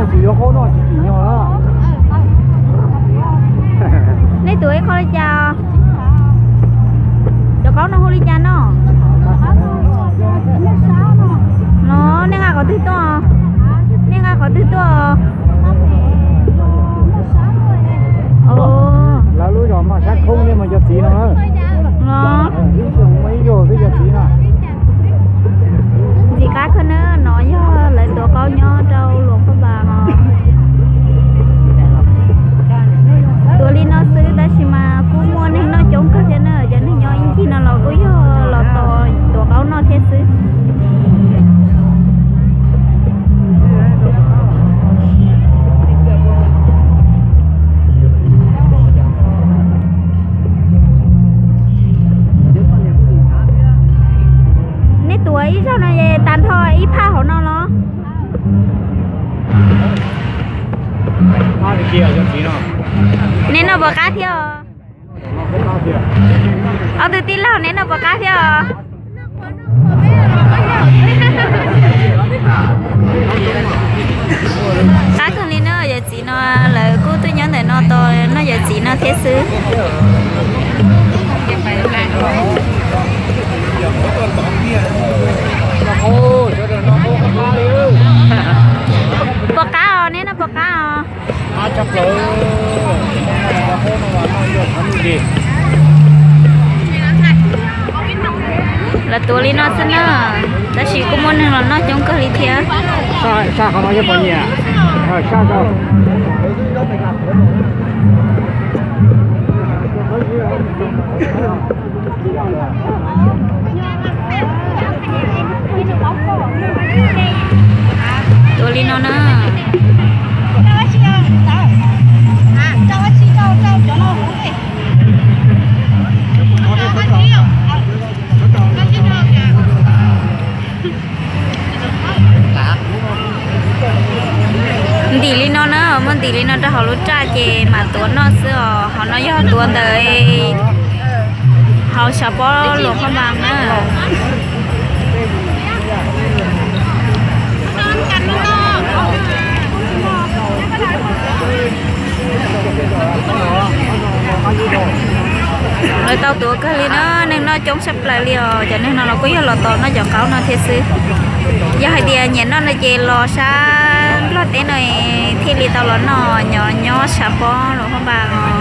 Tsis yuav qaub noj tsis tsim nyog na. Nej tuav ib qho li cas? Cov qaub no hu li cas no? No nej nqa qhov twg tuaj? Nej nqa qhov twg tuaj? Lawv lub zos mas sab khoob li mas cov txiv no. Ib xyoos muaj ib zaug xwb cov txiv no. Ntxim qab kawg na, no yog lawv tuav qaub nyob rau Luam Phaj Npas os. Tuav li no xwb tab sis mas kuj muaj neeg noj coob kawg thiab na, cov neeg nyob ib ncig no los kuj yog los tos tuav qaub noj thiab xwb. Nej tuav ib zaug no es tag nrho ib phaj hauv no los? Nej noj puas qab thiab os? Ob tug tij laug, nej noj puas qab thiab os? Qab kawg li na, yawm txiv no lawv kuj tuaj nyob ntawm no tos noj yawm txiv no thiab xwb. Puas qab os, nej noj puas qab os? Lawv tuav li no xwb na, tab sis kuj muaj neeg los noj coob kawg li thiab. Tuav li no na. Ntim li no na, muab ntim li no rau hauv lub raj ces mam tuav noj xwb os. Hauv no yog tuav ntawm hauv xav pob Luam Phaj Npas na. Lawv tau tuav kawg li na, neeg noj coob tshaj plaws li os. Cov neeg no los kuj yog los tos noj cov qaub no thiab xwb. Yog hais tias nyiam noj no ces los sab Nplog teb no thiaj li tau los noj, nyob nyob xav pob Luam Phaj Npas os.